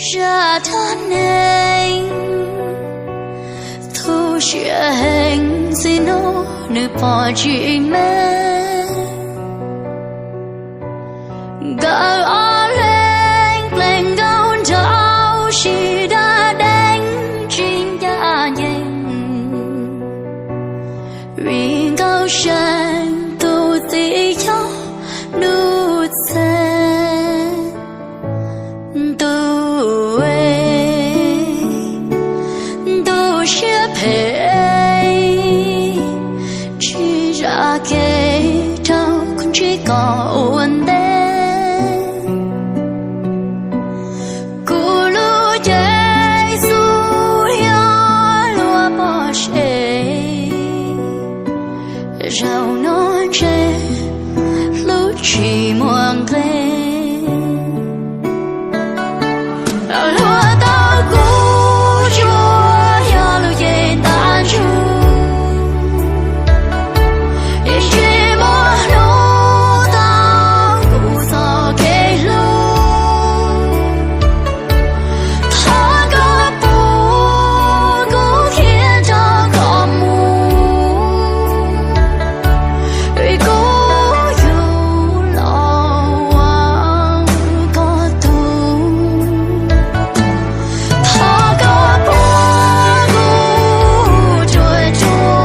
zaj dab neeg. Tu siab heev txij hnub nws pom tsis me, nkawd ob leeg plees nkauj nraug sib dab dees tsis ncaj ncees, vim nkauj seev tus txiv yog nuj txeeg. Tu tu siab phem, tsis zam kev rau kuv ntsib koj ua ntej. Kuv lub cev xub yog luag pom seb, zaum no ntshe hlub tsis muaj nqe. Luag tau kuv tsuas yog lub cev ntaj ntsug, es tsis muaj hnub tau kuv txoj kev hlub. Thov koj pub kuv khiav nrog koj mus, vim kuv yug los ua koj tug. Thov koj pub kuv ruam ruam,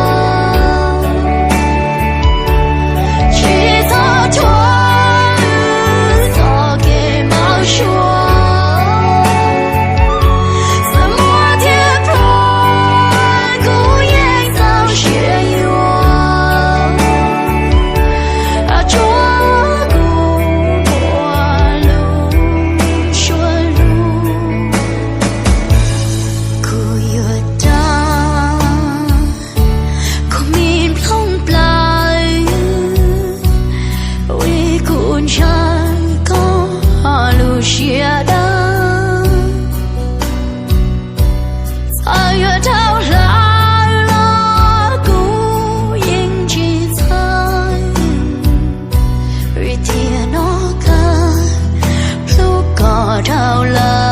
tsis txhob thuam txoj kev npau suav. Txawm muaj thiab pluag kuv yeej txaus siab yuav, tsuav kuv ua lub suab lug. Kuv yuav dag kuv me nplooj plaws, vim kuv ntshai koj lub siab dawb. Txawm yuav dhau hlaws los kuv yeej tsis txhawj, vim tiam no kawg hlub koj dhau lawm.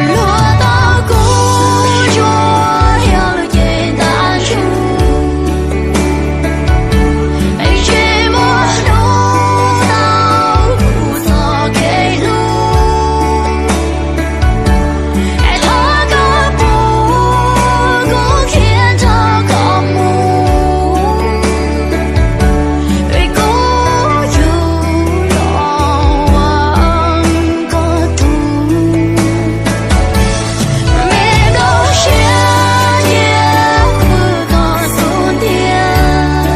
Luag tau kuv tsuas yog lub cev ntaj ntsug, es tsis muaj hnub tau kuv txoj kev hlub. Es thov koj pub kuv khiav nrog koj mus, vim kuv yug los ua koj tug. Me nkauj siab cia kuv koj xub ntiag,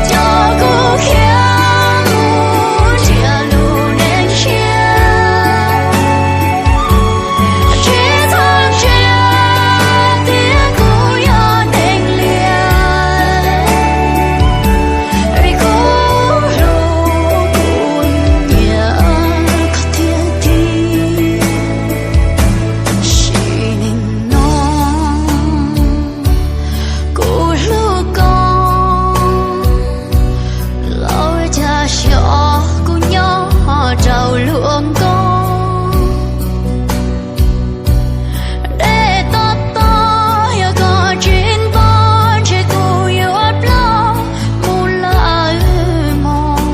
coj kuv khiav mus nrhiav lub neej tshiab. Tsis txhob ntsia tias kuv yog neeg liam, vim kuv hlub kuv nyiam koj tiag tiag. Sim neej no kuv hlub koj, los ua cas xyov kuv nyob rau luag nkoj. Dej tob tob yog koj tsis npog ntshe kuv yuav plaub mus lawm mog.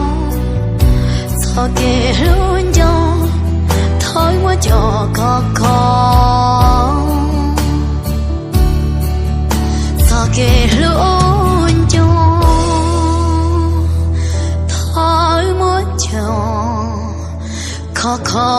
Txoj kev hlub nco thawj muab coj khov kho, txoj kev hlub nco thawj muab coj khov kho.